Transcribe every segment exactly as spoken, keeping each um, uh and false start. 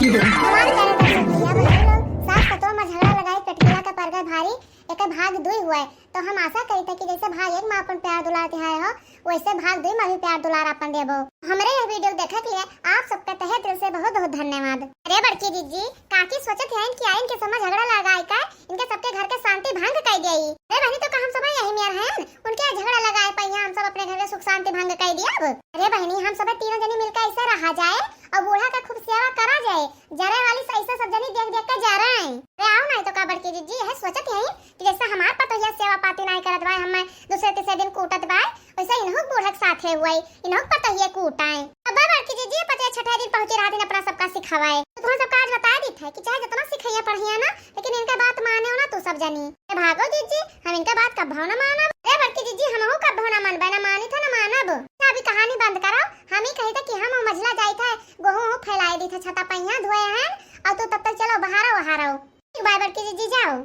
हमार करम का सब भैया बहन लोग, सास पतोह में झगड़ा लगाई, पेटकीला के पर गए भारी, एकर भाग दुई हुए। तो हम आशा करी थे कि जैसे भाग एक में अपन प्यार दुलार दिहाए हो, वैसे भाग दुई में भी प्यार दुलार अपन देबो। हमरे यह video देखे के लिए आप सबका तहे दिल से बहुत बहुत धन्यवाद। अरे बड़की जीजी, काकी सोचत हैं कि आइन के समय झगड़ा लगाए का इनके सबके घर के शांति भंग कर दिया। अरे बहनी, तो का हम सब यही मेर हैं, उनके यहाँ झगड़ा लगाए पहिया हम सब अपने घर के सुख शांति भंग कर दिया अब? अरे बहनी, हम सब तीनों जनी मिलकर ऐसे रहा जाए और बूढ़ा का खूब सेवा करा जाए। जरे वाली से ऐसे सब जनी देख देख के जा रहे हैं। अरे आओ नहीं तो का बड़की जीजी, यह सोचत हैं कि जैसे हमार पतोहिया सेवा पाती नहीं करत बाय, हमें दूसरे तीसरे दिन कूटत बाय, वैसे इनहू बूढ़ा के साथे हुए, इनहू पतोहिए कूटाए। अब बड़की जीजी पचे छठे दिन पहुंचे रहा दिन अपना सबका सिखावाए। तो तुम सबका आज बता दी थे कि चाहे जितना सिखाइया पढ़िया ना, लेकिन इनका बात माने हो ना तू सब जनी। ए भागो जीजी, हम इनका बात कब्बो ना मानब। ए बड़की जीजी, हमहू कब्बो ना मानबे, ना मानी थे ना मानब। अच्छा, अभी कहानी बंद करो, हम ही कही थे कि हम मझला जाई थे, गोहूं हूं फैलाई दी थे, छता पहिया धोए हैं, और तू तब तक चलो बहारो वहारो। ठीक बाय बड़की जीजी, जाओ।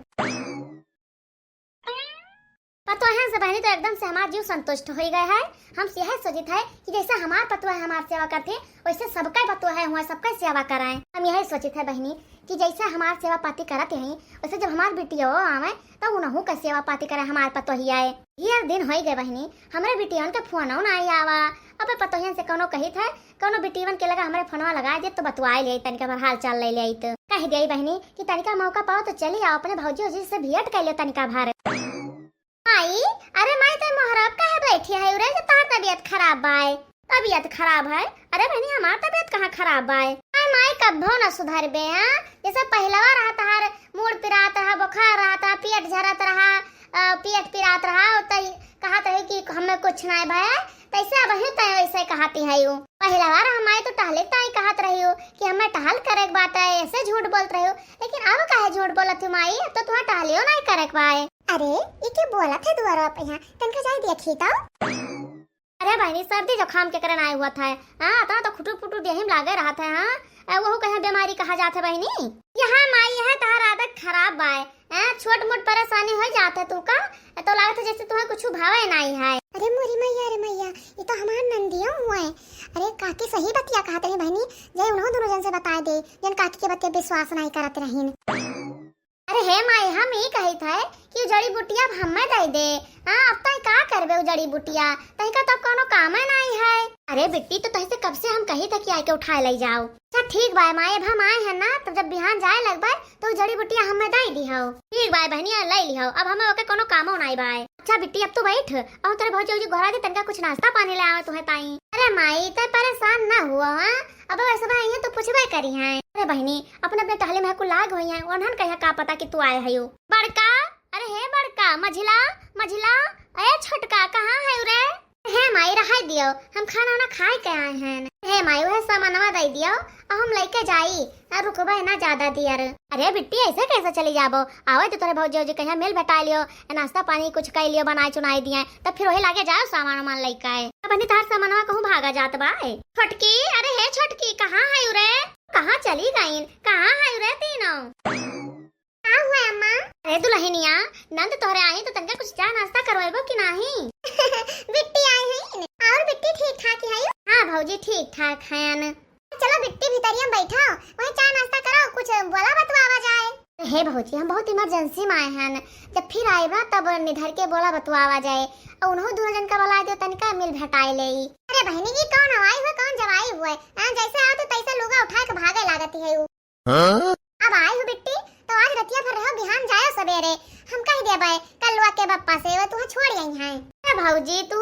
पतोहन से बहनी तो एकदम से हमार जीव संतुष्ट हो गए है। हम यह सोचित है कि जैसे हमार पतोह हमार सेवा करते, वैसे सबका पतोह है हुआ सबका सेवा कराएं। हम यह सोचित है बहनी कि जैसे हमार सेवा पाती करत हैं, वैसे जब हमार बिटियो आवे तो उनहू का सेवा पाती करे हमार पतोहिया है। ढेर दिन हो गए बहनी, हमरे बिटियन के फोन ना आई आवा। अब पतोहियन से कोनो कही थे, कोनो बिटियन के लगा हमरे फोनवा लगा दे तो बतवाए ले तनिका भर हाल चाल ले ले तो कह दिया बहनी कि तनिका मौका पाओ तो चली आओ अपने भौजी उजी से भेंट कर लियो तनिका भर। माई, अरे माई, ते मोहरब काहे बैठी है उरे, जब तोहर तबीयत खराब बाय? तबीयत खराब है? अरे बहनी, हमार तबीयत कहाँ खराब बाय? आय माई, कब्बो न सुधरबे, हाँ? जैसे पहिलवा रहा तोहार मूड़ पिरात रहा, बुखार रहा था, पेट झरत रहा, अ, पेट पिरात रहा, तो कहत रही कि हमें कुछ ना भय, तैसे अब ही तय वैसे कहती है यू। पहिलवा रहा माई तो टहले ताई कहत रही हो कि हमें टहल करे के बात है, ऐसे झूठ बोलत रही हो, लेकिन अब काहे झूठ बोलत हो माई? अब तो तुम्हें टहलियो नहीं करे के बाय। अरे, ई के बोलत है दुआरा पे यहाँ? तनका जाई देखी तो। अरे बहनी, सर्दी जुकाम के करन आए हुआ था। हाँ, अतना तो खुटू पुटू देही में लागे रहत है, हाँ। ए, वहू कहे बीमारी कहा जात है बहनी। यहाँ माई, यह तहार आदत खराब बाय। हाँ, छोट मोट परेशानी हो जात है तू का? ए, तो लागत है जैसे तुम्हें कुछ भावे नहीं है। अरे मोरी मैया, अरे मैया, ये तो हमार नंदियो हुआ है। अरे काकी सही बतिया कहत रही बहनी, जाई उन्हों दोनों जन से बताए दे, जन काकी के बतिया विश्वास नहीं करत रहीन। अरे हे माई, हम ई कहित है कि उ जड़ी बुटिया अब हमें दे दे। हाँ, अब तई का करबे उ जड़ी बुटिया? तई का तो कोनो कामे नाई है। अरे बिट्टी, तो तई से कब से हम कहित है कि आके उठाए ले जाओ। अच्छा ठीक बाय माई, अब हम आए हैं ना, तब जब बिहान जाए लगबे तो उ जड़ी बुटिया हमें दे दिहो। ठीक बाय बहनिया, ले लिहो, अब हमें ओके कोनो कामो नाई बाय। अच्छा बिट्टी, अब तू बैठ, और तेरे भौजी उजी घोरा दे, तनका कुछ नाश्ता पानी ले आवे तुहे ताई। अरे माई, तै परेशान ना हुआ, हाँ? अब वैसे भाई ये तो पूछबे करी हैं। अरे बहनी, अपने अपने टहले में कुल लाग हुई हैं, उन्हन कहिया का पता कि तू आए हयो। बड़का, अरे हे बड़का, मझिला, मझिला, ए छोटका, कहाँ है रे? हे माई, रहाई दियो, हम खाना वाना खाए के आए हैं। हे माई, वह सामानवा दे दियो, और हम लेके जाई, और रुकबे ना ज्यादा देर। अरे बिट्टी, ऐसे कैसे चली जाबो? आवे तो तोरे भौजी उजी कहिया मिल भेटा लियो, नाश्ता पानी कुछ कर लियो, बनाए चुनाई दिए, तब फिर वही लागे जाओ सामान वामान लेके आए। अब बहनी, तार सामानवा कहूँ भागा जात बा। ए, छोटकी, अरे हे छोटकी, कहाँ है रे? कहाँ चली गईन? कहाँ है रे तीनों? का हुआ अम्मा? अरे दुल्हनिया, नंद तोहरे आई तो तनका कुछ चाय नाश्ता करवाइबो कि नाही? बिट्टी आई है और बिट्टी ठीक ठाक है? हाँ भौजी, ठीक ठाक है। चलो बिट्टी भीतरिया में बैठो, वहीं चाय नाश्ता करो, कुछ बोला बतवावा जाए। हे भौजी, हम बहुत emergency में आए हैं, जब फिर आए ना तब निधर के बोला बतवावा जाए। और उन्हों दोनों जन का बुला दियो, तनिका मिल भेटाए ले। अरे बहनी, ये कौन हवाई हुए, कौन जवाई हुए? हाँ, जैसे आओ तो तैसे लुगा उठा के भागे लागती है उ। हाँ? अब आई हो बिट्टी, तो आज रतिया भर रहो, बिहान जायो सबेरे। हम कह देबे कलुआ के बप्पा से, वो तुहे छोड़ आई हैं। ए भौजी, तू,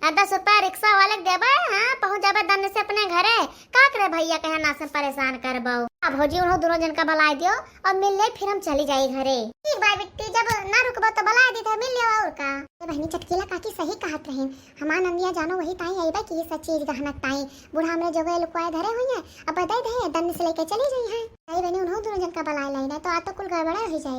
आ, दस रुपया रिक्शा वाले के देबे, हाँ, पहुँच जाबे दन से अपने घरे। का करे भैया कहे ना से परेशान करबो। अब भौजी उन्हों दोनों जन का बुलाए दियो और मिल ले, फिर हम चली जाई घरे। ठीक बाय बिट्टी, जब ना रुकबो तो बुलाए दी थे, मिल लियो और का। ए बहनी, चटकीला काकी सही कहत रहीन, हमार नंदिया जानो वही ताई अइबे की सब चीज गहनक ताई। बूढ़ा हमरे जोगे लुकवाए धरे हुई हैं, अब दे दे, दन से लेके चली जाई हैं। ताई बहनी, उन्हों दोनों जन का बुलाए लाई ना, तो आज तो कुल गड़बड़ा हो जाए।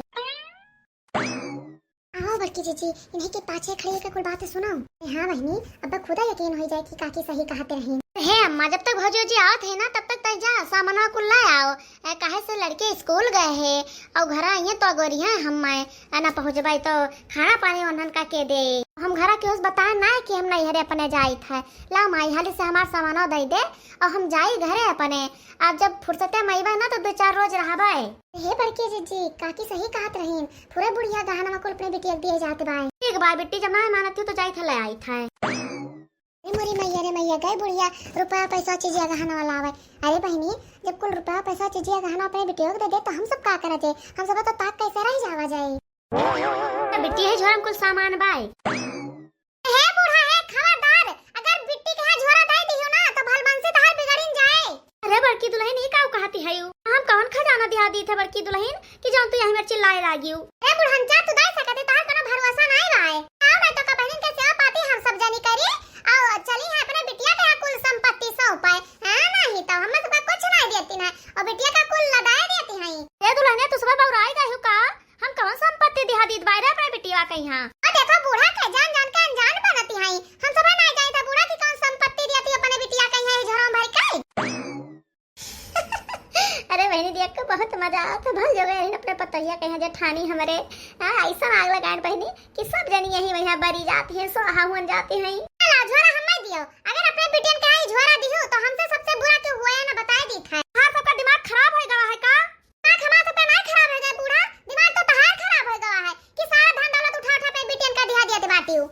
आओ बड़की जीजी, इन्हीं के पाछे खड़ी होकर कुल बातें सुनाओ। ए हाँ बहनी, अब खुदा यकीन हो जाए कि काकी सही कहते रही। हे अम्मा, जब तक भौजी जी आवत है ना, तब तक तय जा सामानवा कुल ला आओ। ए, काहे से लड़के स्कूल गए हैं और घर आइए तो अगोरी हैं हम, मैं ए, ना पहुँचबाई तो खाना पानी उन्हन का के दे। हम घरा केहू से बताए ना कि हम नैहरे अपने जाइत है। ला माई, हाली से हमार सामानो दइ दे और हम जाई घरे अपने। अब जब फुर्सते में अइबे ना तो दो चार रोज रहबे। हे बड़की जीजी, काकी सही कहत रहीन, पूरा बुढ़िया गहना में कुल अपने बिटिया के दिए जात बाए। ठीक बा बिट्टी, जब ना मानत हो तो जाइत है, ले आइत है। अरे मोरी मैया रे मैया, गए बुढ़िया, रुपया पैसा चीजिया गहना वाला आवे। अरे बहिनी, जब कुल रुपया पैसा चीजिया गहना अपने बिटिया के दे दे तो हम सब का करा जाए? हम सब तो ताक कैसे रह जावा जाए? तो बिट्टी है झोरा में कुल सामान बाए। हे बूढ़ा है, खबरदार, अगर बिट्टी के यहाँ झोरा दे दियो ना तो भलमनसी तहार बिगड़िन जाए। अरे बड़की दुलहिन, ई काऊ कहती हयू? हम कौन खजाना दिहा दीत है बड़की दुलहिन कि जौन तू यहीं में चिल्लाए लागियो? ए बुढ़न, जा तू दे सकते, तहार कोनो भरोसा नाई बाए। आओ ना तो का बहनिन के सेवा पाती हम सब जनी करी। आओ चली है अपने बिटिया के यहाँ कुल संपत्ति सौंपाए। हाँ, नहीं तो हम सबका कुछ नाई देती ना, और बिटिया का कुल लदाए देती हैं। ए दुलहिन, तू सब बौराई गई हो का? हम कौन संपत्ति दिहा दीत बाए रे अपने बिटिया के यहाँ? और देखो बूढ़ा के जान जान के अनजान बनती हैं। हम सब नाई जाई था बूढ़ा की कौन संपत्ति दिया थी अपने बिटिया के यहाँ झोरा में भर के। अरे बहनी, देख के बहुत मजा आवत है। भल जो गए अपने पतोहिया के यहाँ जेठानी हमरे। हाँ, ऐसा आग लगाए बहनी कि सब जनी यही वहाँ बरी जाती है, स्वाहा हुन जाती है। ला झोरा हमें दियो, अगर अपने बिटियन के यहाँ झोरा दियो तो हमसे सबसे बुरा क्यों हुआ है ना बताए दी था। हाँ, सबका दिमाग खराब हो गवा है का? दिमाग हमारा सबका ना खराब हो गया बूढ़ा, दिमाग तो तहार खराब हो गवा है कि सारा धन दौलत उठा उठा अपने बिटियन का दिहा दिया बाटियो।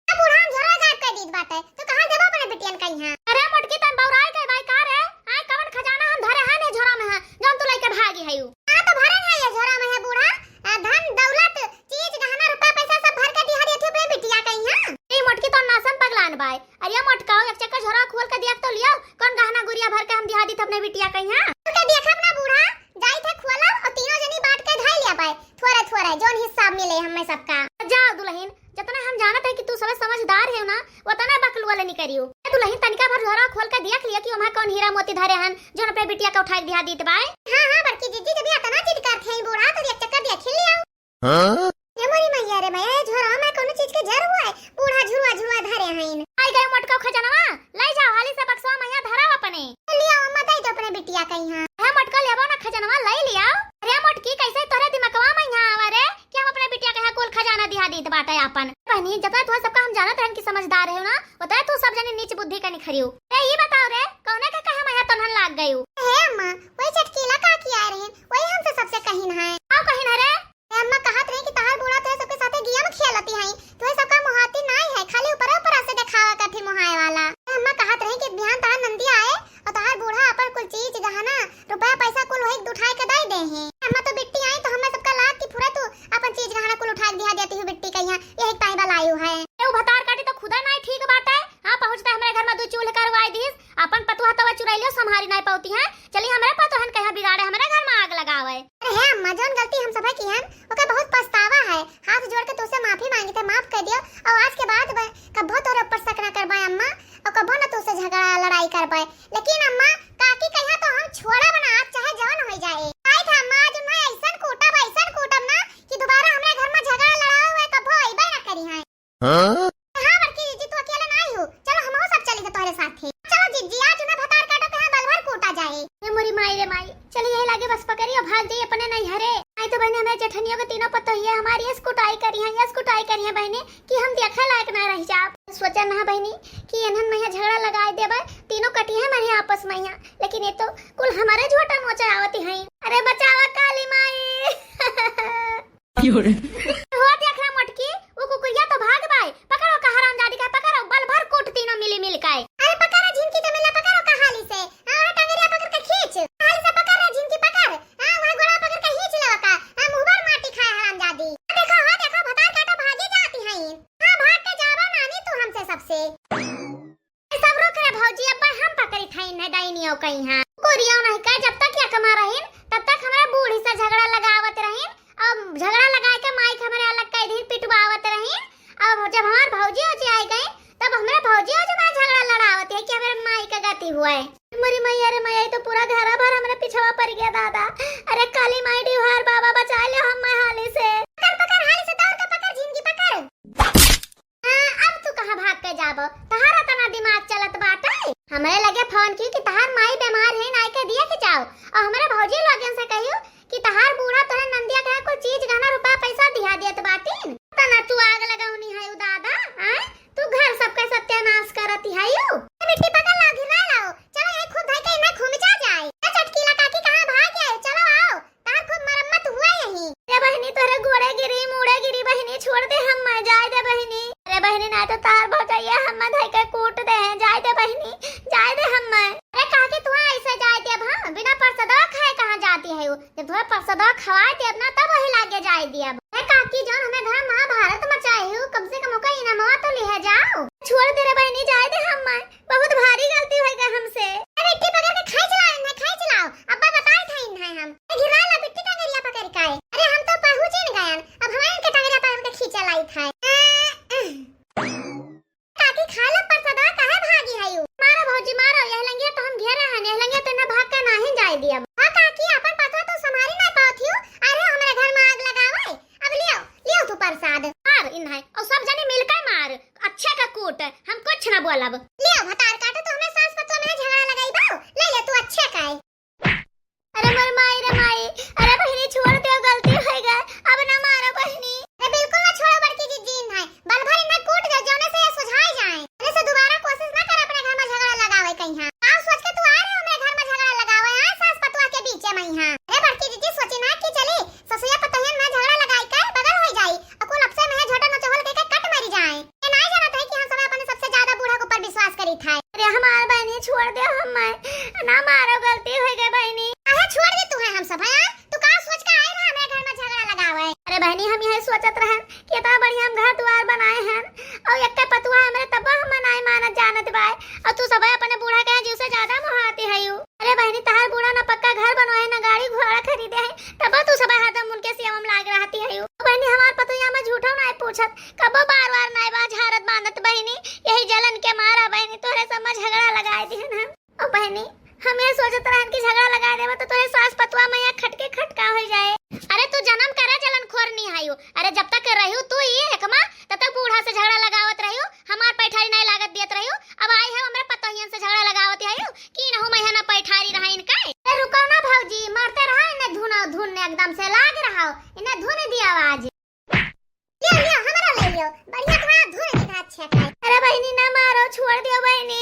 बूढ़ा हम झोरा गायब कर दीत बाटे, तो कहाँ देबो अपने बिटियन का यहाँ? अरे मोटकी, तन बौराई गई बाई का रे? आय, कवन खजाना हम धरे हैं ने झोरा में है, जौन तू लइके भागी है यू? हाँ, तो भरन है ये झोरा में है बूढ़ा, आ, धन दौलत, चीज गहना रुपया पैसा सब भर के दिहा दिए थे अपने बिटिया का यहाँ। ए मोटकी, तो नासन पगलान बाय। अरे मोटका, एक चक्कर झोरा खोल के देख तो लिया, कौन गहना गुरिया भर के हम दिहा दीत अपने बिटिया का यहाँ। तो के देखब ना बूढ़ा, जाई थे खोलब और तीनों जनी बांट के धई लिया पाए, थोड़े थोड़े, जौन हिस्सा मिले हमें सबका। जाओ दुलहिन, जतना हम जानत है कि तू सबसे समझदार है ना, उतना बकलुआ ले निकरियो। ए दुलहिन, तनिका भर झोरा खोल के देख लिया कि ओमा कौन हीरा मोती धरे हन, जौन अपने बिटिया के उठाए के दिहा दीत बाय। हाँ, हाँ, बड़की जीजी, जब ये इतना जिद करते हैं बूढ़ा, तो एक चक्कर देख ही लिया। हाँ? ए मोरी मैया रे मैया, ए झोरा में कौनो चीज के जर हुआ है, बूढ़ा झुरवा झुरवा धरे हईन। आई गए मोटका खजानवा, ले जाओ हाली से बक्सवा में यहाँ धराओ अपने। लिया अम्मा, दे दो अपने बिटिया के यहाँ। हे मोटका, लेबो ना खजानवा, ले लियाओ। अरे मोटकी, कैसे तोरे दिमकवा में यहाँ आवा रे कि हम अपने बिटिया के यहाँ कुल खजाना दिहा दीत बाटे आपन। बहनी, जतना तोहर सबका हम जानत रहन कि समझदार है ना, उतना तू सब जने नीच बुद्धि का निखरियो। ए, ई बताओ रे, कौने के कहे में यहाँ तनहन लाग गयू? हे अम्मा, वही चटकीला काकी आए रहीन, वही हमसे सबसे कहिन है। का कहिन है रे? ए अम्मा, कहत रही कि तहार बूढ़ा तोहे सबके साथे गिया में खेलती हैं, तोहे सबका मोहाती नाई है, खाली ऊपरे ऊपर से देखावा करती मोहाए वाला। ए अम्मा, कहत रही कि बिहान तहार नंदी आए और तहार बूढ़ा अपन कुल चीज गहना रुपया पैसा कुल वही उठाए के दे दे हैं। अम्मा, तो बिट्टी आई तो हमें सबका लाग कि पूरा तू अपन चीज गहना कुल उठा के दिहा देती हूँ बिट्टी का यहाँ, यही ताई बलायु है। ए, उ भतार काटी तो खुदा नाई ठीक बाटे। हाँ, पहुँचता हमरे घर में दू चूल्ह करवाई दीस, अपन पतोह तवा चुराई लियो, संभारी नाई पावती है। चली हमरे पतोहन के यहाँ बिगाड़े, हमरे घर में आग लगावे। अरे हे अम्मा, जौन गलती हम सभे किहन, ओके बहुत पछतावा है। हाथ जोड़ के तोसे माफी मांगी थे, माफ कर दियो। और आज के बाद ब-, कब्बो तोरे ऊपर शक ना करबे अम्मा, और कब्बो ना तोसे झगड़ा लड़ाई करबे। लेकिन अम्मा, काकी कहिया तो हम छोड़ब ना, आज चाहे जौन हो जाए। आई था अम्मा, आज उन्हें ऐसन कूटब, ऐसन कूटब ना कि दोबारा हमरे घर में झगड़ा लड़ाई हुए कब्बो अइबे ना करी हैं। हाँ? हाँ बड़की जीजी, तू अकेले ना आई हो, चलो हमहू सब चली थे तोहरे साथे। चलो जीजी, आज उन्हें भतार काटो के यहाँ बल भर कूटा जाए। ए मोरी माई रे माई, चली यही लागे बस पकड़ी और भाग जाई अपने नैहरे। आई तो बहने, हमें जेठनियों के तीनों पतोहिए हमारी यस कुटाई करी हैं, यस कुटाई करी हैं बहने कि हम देखे लायक ना रह जाब। सोचा ना बहनी कि इन्हन में यहाँ झगड़ा लगाए देबे, तीनों कटी हैं मरे आपस में यहाँ, लेकिन ये तो कुल हमारे झोटा नोचे आवती हैं। अरे बचावा काली माई। हो देख रे मोटकी, वो कुकुरिया तो भाग बाय। पकड़ो का हरामजादी का, पकड़ो, बल भर कूट तीनों मिली मिल के। अरे पकड़ रे झिनकी चमेला, पकड़ो का हाली से। हाँ, टंगरिया पकड़ के खींच, हाली से पकड़ रे झिनकी, पकड़। हाँ, वही गोड़ा पकड़ के खींच लेवा का। हाँ, मुँह भर माटी खाए हरामजादी। देखो, हो देखो, भतार काटो भागी जाती हैं। हाँ, भाग के जावा नानी तू हमसे सबसे। ए, सब रुक रे भौजी, अब्बे हम पकड़ी थाइन है डाइनियों कहीं हाँ। कुरियो नहीं का, जब तक यकमा रहीन, तब तक हमरे बूढ़ी से झगड़ा लगावत रहीन। अब झगड़ा लगाए के माई के हमरे अलग कह दीन, पिटवावत रहीन। अब जब हमार भौजी ओजी आई गई, तब हमरे भौजी ओजी माँ झगड़ा लड़ावत है कि हमरे माई का गति हुआ है। मोरी मैया रे मैया, ये तो पूरा घरा भर हमरे पिछवा पड़ गया दादा। अरे काली माई डिहार बाबा बचा ले हम हाली से। पकड़, पकड़, हाली से दौड़ के पकड़, झिनकी पकड़। हाँ, अब तू कहाँ भाग के जाबो? तहारा तना दिमाग चलत बाटे। हमरे लगे फोन की कि तहार माई बीमार है, नाई के दिया के जाओ। और हमरे भौजी लोगन से कहियो कि तहार बूढ़ा तोरे नंदिया के कुल चीज गहना रुपया पैसा दिया देत बाटिन। तना तू आग लगौनी है, उ जब थोड़ा परसदवा खवाए देब ना, तब वही लागे जाए दिया। ए काकी, जौन हमें घर महाभारत मचाए हो, कम से कम ओका इनामवा तो लिहे जाओ। छोड़ दे रे बहिनी, जाए दे हम माए, बहुत भारी गलती होइ गए हमसे। अरे बिट्टी पकड़ के खाई चलाओ इन्हें, खाई चलाओ, अब्बा बताए था इन्हें हम। ए घिरा ला बिट्टी टंगरिया पकड़ के। अरे हम तो पहुँच ही न गयन, अब हमारे इनके टंगरिया पकड़ के खींचा लाई था। काकी, खा लो परसदवा, काहे भागी है यू? मारो भौजी मारो, यह लंगिया तो हम घेरे हैं, यह लंगिया तो इन्हें भाग के नाही जाए दिया। हाँ काकी, अपन पतवा तो संभारी ना पावत हियो। अरे हमरे घर में आग लगावे। अब लियो, लियो तू परसाद। मार इन्हें, और सब जने मिलकर मार। अच्छे का कूट, हम कुछ ना बोलब। लियो भतार काटो, तो हमें सास पतवा में झगड़ा लगाई बाऊ। ले ले तू अच्छे का है। अरे मोर माई रे माई, अरे बहिनी छोड़ दे, गलती होइ गए, अब ना मारो बहिनी। अरे बिल्कुल ना छोड़ो बड़की जीजी इन्हें, बल भर इन्हें कूट दे, जौने से ये सुझाई जाए। जौने से दोबारा कोशिश ना करे अपने घर में झगड़ा लगावे कहीं। हाँ, का सोच के तू आ रहे हो हमरे घर में झगड़ा लगावे, हाँ, सास पतवा के बीच में यहाँ। अरे बड़की जीजी सोची ना कि चली ससुया पतोहियन में झगड़ा लगाई के बगल होइ जाई, अकुल अपसे में झोटा नचोहल के, के कट मरी जाए। ये नाई जानत है कि हम सब अपने सबसे ज्यादा बूढ़ा के ऊपर विश्वास करी था। अरे हमार बहिनी छोड़ दे, हम मैं ना मारो, गलती होइ गए बहिनी। अरे छोड़ दे तू है हम सब, हाँ? तू का सोच के आए रहा हमरे घर में झगड़ा लगावे? अरे बहिनी, हम यही सोचत रहन कि इतना बढ़िया हम घर दुआर बनाए हैं और एक पतुआ हमरे तब हम नाई मानत जानत बाय और तू सब अपने बूढ़ा के जीव से ज्यादा मोहाती है यू। अरे बहिनी, तहार बूढ़ा ना पक्का घर बनवाए, ना गाड़ी घोड़ा खरीदे है, तब तू सब हरदम उनके सेवा में लाग रहती है यू। बहिनी, हमार पतोहिया में झूठा नाई पूछत, कबो बार बार नाई बा झारत बांधत बहिनी, यही जलन के मारा बहिनी तोहरे सब में झगड़ा लगाए दिहन हम। ओ बहिनी, हम ये सोचत रहन कि झगड़ा लगाए देबा तो तोहरे सास पतुआ में यहाँ खटके खटका हो जाए। अरे तू जन्म करे जलन खोर नहीं आयु। अरे जब तक रहू तू ये एकमा, तब तक बूढ़ा से झगड़ा लगावत रहू, हमार पैठारी नहीं लागत दियत रहू। अब आई है हमरे पतोहियन से झगड़ा लगावत आयु कि इनहू में ना पैठारी रहा इनका। अरे रुको ना भौजी, मरते रहा इन्हें धुन धुन एकदम से लाग रहा हो, इन्हें धुन दिया आवाज। लियो, लियो, हमरा ले लियो। बढ़िया तुम्हारा धुन दिखा, अच्छा खाए। अरे बहिनी, ना मारो, छोड़ दियो बहिनी।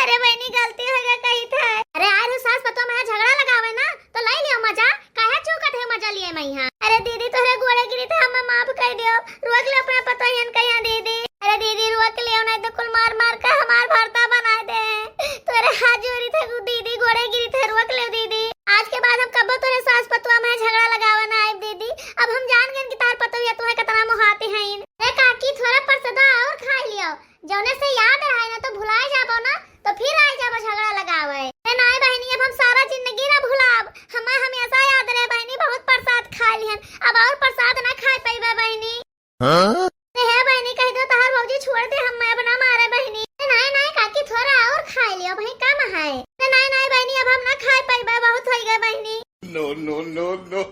अरे बहिनी, गलती हो गया कही था। अरे यार, सास पतोह में झगड़ा लगावे ना, तो ले लियो मजा। काहे चूकत है मजा लिए मैं यहाँ? अरे दीदी, तोहरे गोड़े गिरी थे, हमें माफ कर दियो। रोक ले अपना पतोहियन का यहाँ दीदी। अरे दीदी, रोक लियो, नहीं तो कुल मार मार के हमार भरता बना दे। तोरे हाथ जोड़ी थे दीदी, गोड़े गिरी थे, रोक ले दीदी। आज के बाद हम कबो तोरे सास पतुआ में झगड़ा लगावे ना आइब दीदी। अब हम जान गए कि तार पतोहिया तुहे कितना मोहाती हईन। ए काकी, थोड़ा परसदा और खाई लियो, जौने से याद रहे ना तो भुलाए जाबो ना, तो फिर आए जाबो झगड़ा लगावे। ए नाय बहिनी, अब हम सारा जिंदगी ना भुलाब, हमें हमेशा याद रहे बहिनी, बहुत प्रसाद खा लिहन, अब और प्रसाद ना खाए पइबे बहिनी। हाँ? ए हे बहिनी, कह दो तहार भौजी छोड़ दे, हम अब ना मारे बहिनी। ए नाय नाय काकी, थोड़ा और खाए लियो, वही कम है। ए नाय नाय बहिनी, अब हम ना खाए पइबे, बहुत हो गए बहिनी। No, no, no, no।